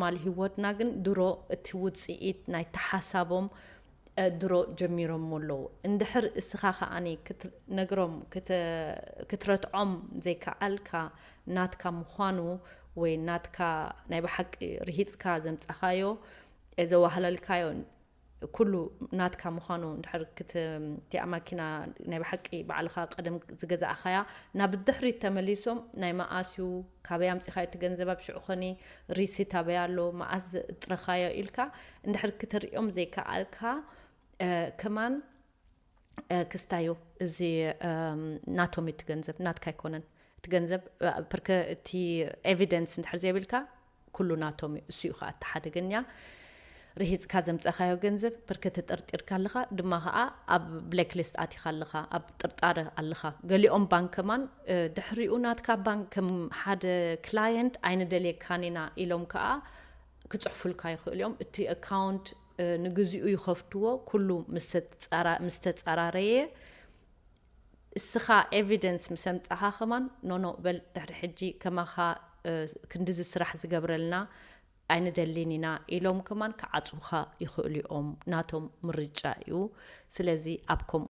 ኖርማል ህይወትና ግን ድሮ እቲ ውፅኢት ናይ ተሓሳቦም ድሮ ጀሚሮም ኣለዉ። እንድሕር እስኻ ከዓኒ ክትነግሮም ክትረትዖም ዘይከኣልካ ናትካ ምዃኑ ወይ ናትካ ናይ ብሓቂ ርሂፅካ ዘምፃኻዮ ዘዋህለልካዮ ኩሉ ናትካ ምዃኑ እንድሕር ክትእቲኣ ማኪና ናይ ብሓቂ ባዕልኻ ቀደም ዝገዛእኻያ ናብ ድሕሪት ተመሊሶም ናይ መኣስዩ ካበይ ኣምፂኻዮ እቲ ገንዘብ ኣብ ሽዑ ኸኒ ሪሲት ኣበይ ኣሎ መኣስ ዘጥረኻዮ ኢልካ እንድሕር ክትርእዮም ዘይከኣልካ ከማን ክስታዮ እዚ ናቶም እቲ ገንዘብ ናትካ ኣይኮነን። እቲ ገንዘብ ፕርከ እቲ ኤቪደንስ እንድሕር ዘይብልካ ኩሉ ናቶም እዩ። እሱ እዩ ከዓ እተሓደገኛ ርሂፅካ ዘምፀኻዮ ገንዘብ ፕርከ ተጠርጢርካ ኣለኻ ድማ ከዓ ኣብ ብላክ ሊስት ኣቲኻ ኣለኻ ኣብ ጥርጣረ ኣለኻ። ገሊኦም ባንክ ከማን ድሕሪኡ ናትካ ባንክ ከም ሓደ ክላየንት ኣይንደልየካን ኢና ኢሎም ከዓ ክፅሕፉልካ ይኽእሉ እዮም። እቲ ኣካውንት ንግዚኡ ይኸፍትዎ ኩሉ ምስ ተፃራረየ እስኻ ኤቪደንስ ምስ ኣምፃኻ ከማን ኖኖ በል ድሕሪ ሕጂ ከማኻ ክንድዚ ስራሕ ዝገብረልና ኣይንደሊን ኢና ኢሎም ከማን ክዓፅውኻ ይኽእሉ እዮም። ናቶም ምርጫ እዩ። ስለዚ ኣብ ከምኡ